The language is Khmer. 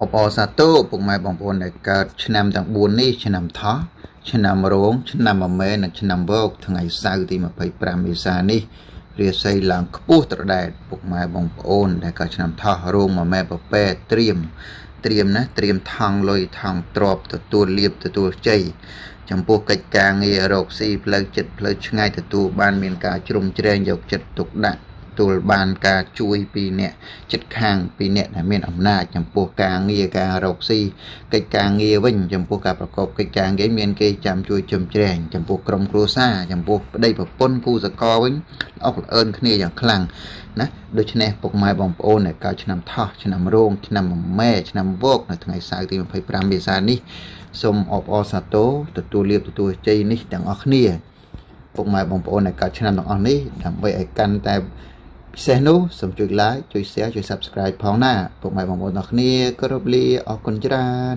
អបអរសាទរពុកម៉ែបងប្អូនដែលកើតឆ្នាំទាំង4នេះឆ្នាំថោះឆ្នាំរោងឆ្នាំមមែនិងឆ្នាំវកថ្ងៃសៅរ៍ទី25មេសានេះរាសីឡើងខ្ពស់ត្រដែតពុកម៉ែបងប្អូនដែលកើតឆ្នាំថោះរោងមមែពពែត្រៀមណាត្រៀមថង់លុយថង់ទ្របទទួលលៀបទទួលជ័យចំពោះកិច្ចការងាររកស៊ីផ្លូវចិត្តផ្លូវឆ្ងាយទទួលបានមានការជ្រុំជ្រែងយកចិត្តទុកដាក់ទទួលបានការជួយពីអ្នកចិត្តខាងពីអ្នកដែលមានអំណាចចំពោះការងារការរកស៊ីកិច្ចការងារវិញចំពោះការប្រកបកិច្ចការងារមានគេចាំជួយជំជ្រែងចំពោះក្រុមគ្រួសារចំពោះប្តីប្រពន្ធគូសកលវិញល្អកល្អឿនគ្នាយ៉ាងខ្លាំងណាដូច្នេះពុកម៉ែបងប្អូនដែលកើតឆ្នាំថោះឆ្នាំរោងឆ្នាំមមែឆ្នាំវកនៅថ្ងៃសៅរ៍ទី25មេសានេះសូមអបអរសាទរទទួលលាភទទួលជ័យនេះទាំងអស់គ្នាពុកម៉ែបងប្អូនដែលកើតឆ្នាំទាំងអស់នេះដើម្បីឲ្យកាន់តែពិសេសនោះសូមជួយ like ជួយ share ជួយ subscribe ផងណាពុកម៉ែបងប្អូនទាំងគ្នាគោរពលាអរគុណច្រើន។